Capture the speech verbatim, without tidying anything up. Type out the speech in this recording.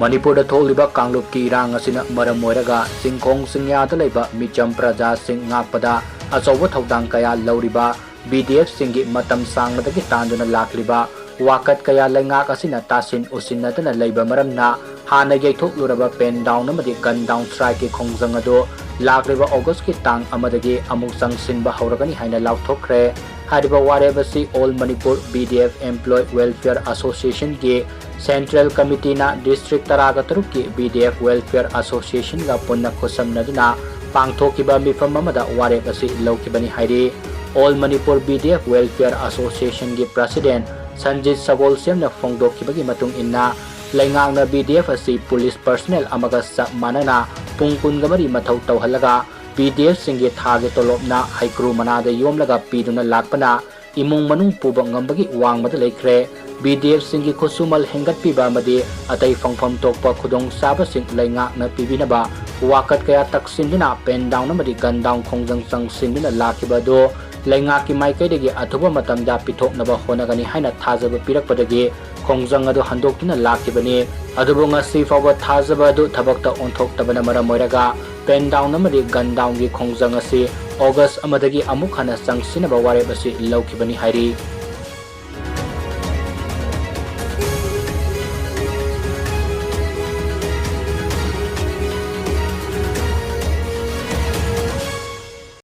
ꯃꯅꯤꯄꯨꯔꯗ ꯊꯣꯛꯂꯤꯕ ꯀꯥꯡꯂꯨꯞꯀꯤ ꯏꯔꯥꯡ ꯑꯁꯤꯅ ꯃꯔꯝ ꯑꯣꯏꯔꯒ ꯆꯤꯡꯈꯣꯡ ꯆꯤꯡꯌꯥꯗ ꯂꯩꯕ ꯃꯤꯆꯝ ꯄ꯭ꯔꯖꯥꯁꯤꯡ ꯉꯥꯛꯄꯗ ꯑꯆꯧꯕ ꯊꯧꯗꯥꯡ ꯀꯌꯥ ꯂꯧꯔꯤꯕ B D F ꯁꯤꯡꯒꯤ ꯃꯇꯝ ꯁꯥꯡꯅꯗꯒꯤ ꯇꯥꯟꯗꯨꯅ ꯂꯥꯛꯂꯤꯕ ꯋꯥꯀꯠ ꯀꯌꯥ ꯂꯩꯉꯥꯛ ꯑꯁꯤꯅ ꯇꯥꯁꯤꯟ ꯎꯁꯤꯟꯅꯗꯅ ꯂꯩꯕ ꯃꯔꯝꯅ ꯍꯥꯟꯅ ꯌꯩꯊꯣꯛꯂꯨꯔꯕ pen down ꯑꯃꯗꯤ gun down strike ꯀꯤ ꯈꯣꯡꯖꯪ ꯑꯗꯨ ꯂꯥꯛꯂꯤꯕ August ꯀꯤ ꯇꯥꯡ ꯑꯃꯗꯒꯤ ꯑꯃꯨꯛ ꯆꯪꯁꯤꯟꯕ ꯍꯧꯔꯒꯅꯤ ꯍꯥꯏꯅ ꯂꯥꯎꯊꯣꯛꯈ꯭ꯔꯦ꯫ ꯍꯥꯏꯔꯤꯕ ꯋꯥꯔꯦꯞ ꯑꯁꯤ All Manipur B D F Employee Welfare Association ꯒꯤ Central Committee ꯅ district ꯇꯔꯥꯒ ꯇꯔꯨꯛꯀꯤ B D F Welfare Association ꯒ ꯄꯨꯟꯅ ꯈꯨꯠꯁꯝꯅꯗꯨꯅ ꯄꯥꯡꯊꯣꯛꯈꯤꯕ ꯃꯤꯐꯝ ꯑꯃꯗ ꯋꯥꯔꯦꯞ ꯑꯁꯤ ꯂꯧꯈꯤꯕꯅꯤ ꯍꯥꯏꯔꯤ꯫ All Manipur B D F Welfare Association ꯒꯤ president ꯁꯟꯖꯤꯠ ꯁꯒꯣꯜꯁꯦꯝꯅ ꯐꯣꯡꯗꯣꯛꯈꯤꯕꯒꯤ ꯃꯇꯨꯡ ꯏꯟꯅ, ꯂꯩꯉꯥꯛꯅ B D F ꯑꯁꯤ police personnel ꯑꯃꯒ ꯆꯞ ꯃꯥꯟꯅꯅ ꯄꯨꯡ ꯀꯨꯟꯒ ꯃꯔꯤ ꯃꯊꯧ ꯇꯧꯍꯜꯂꯒ, B D F ꯁꯤꯡꯒꯤ ꯊꯥꯒꯤ ꯇꯣꯂꯣꯞꯅ ꯍꯩꯀ꯭ꯔꯨ ꯃꯅꯥꯗ ꯌꯣꯝꯂꯒ ꯄꯤꯗꯨꯅ ꯂꯥꯛꯄꯅ ꯏꯃꯨꯡ ꯃꯅꯨꯡ ꯄꯨꯕ ꯉꯝꯕꯒꯤ ꯋꯥꯡꯃꯗ ꯂꯩꯈ꯭ꯔꯦ꯫ B D F ꯁꯤꯡꯒꯤ ꯈꯨꯠꯁꯨꯃꯜ ꯍꯦꯟꯒꯠꯄꯤꯕ ꯑꯃꯗꯤ ꯑꯇꯩ ꯐꯪꯐꯝ ꯊꯣꯛꯄ ꯈꯨꯗꯣꯡꯆꯥꯕꯁꯤꯡ ꯂꯩꯉꯥꯛꯅ ꯄꯤꯕꯤꯅꯕ ꯋꯥꯀꯠ ꯀꯌꯥ ꯇꯛꯁꯤꯟꯗꯨꯅ pen down ꯑꯃꯗꯤ gun down ꯈꯣꯡꯖꯪ ꯆꯪꯁꯤꯟꯗꯨꯅ ꯂꯥꯛꯈꯤꯕ ꯑꯗꯨ ꯂꯩꯉꯥꯛꯀꯤ ꯃꯥꯏꯀꯩꯗꯒꯤ ꯑꯊꯨꯕ ꯃꯇꯝꯗ ꯄꯤꯊꯣꯛꯅꯕ ꯍꯣꯠꯅꯒꯅꯤ ꯍꯥꯏꯅ ꯊꯥꯖꯕ ꯄꯤꯔꯛꯄꯗꯒꯤ ꯈꯣꯡꯖꯪ ꯑꯗꯨ ꯍꯟꯗꯣꯛꯇꯨꯅ ꯂꯥꯛꯈꯤꯕꯅꯤ꯫ ꯑꯗꯨꯕꯨ ꯉꯁꯤ ꯐꯥꯎꯕ ꯊꯥꯖꯕ ꯑꯗꯨ ꯊꯕꯛꯇ ꯑꯣꯟꯊꯣꯛꯇꯕꯅ ꯃꯔꯝ ꯑꯣꯏꯔꯒ, pen down ꯑꯃꯗꯤ gun down ꯒꯤ ꯈꯣꯡꯖꯪ ꯑꯁꯤ August ꯑꯃꯗꯒꯤ ꯑꯃꯨꯛ ꯍꯟꯅ ꯆꯪꯁꯤꯟꯅꯕ ꯋꯥꯔꯦꯞ ꯑꯁꯤ ꯂꯧꯈꯤꯕꯅꯤ ꯍꯥꯏꯔꯤ꯫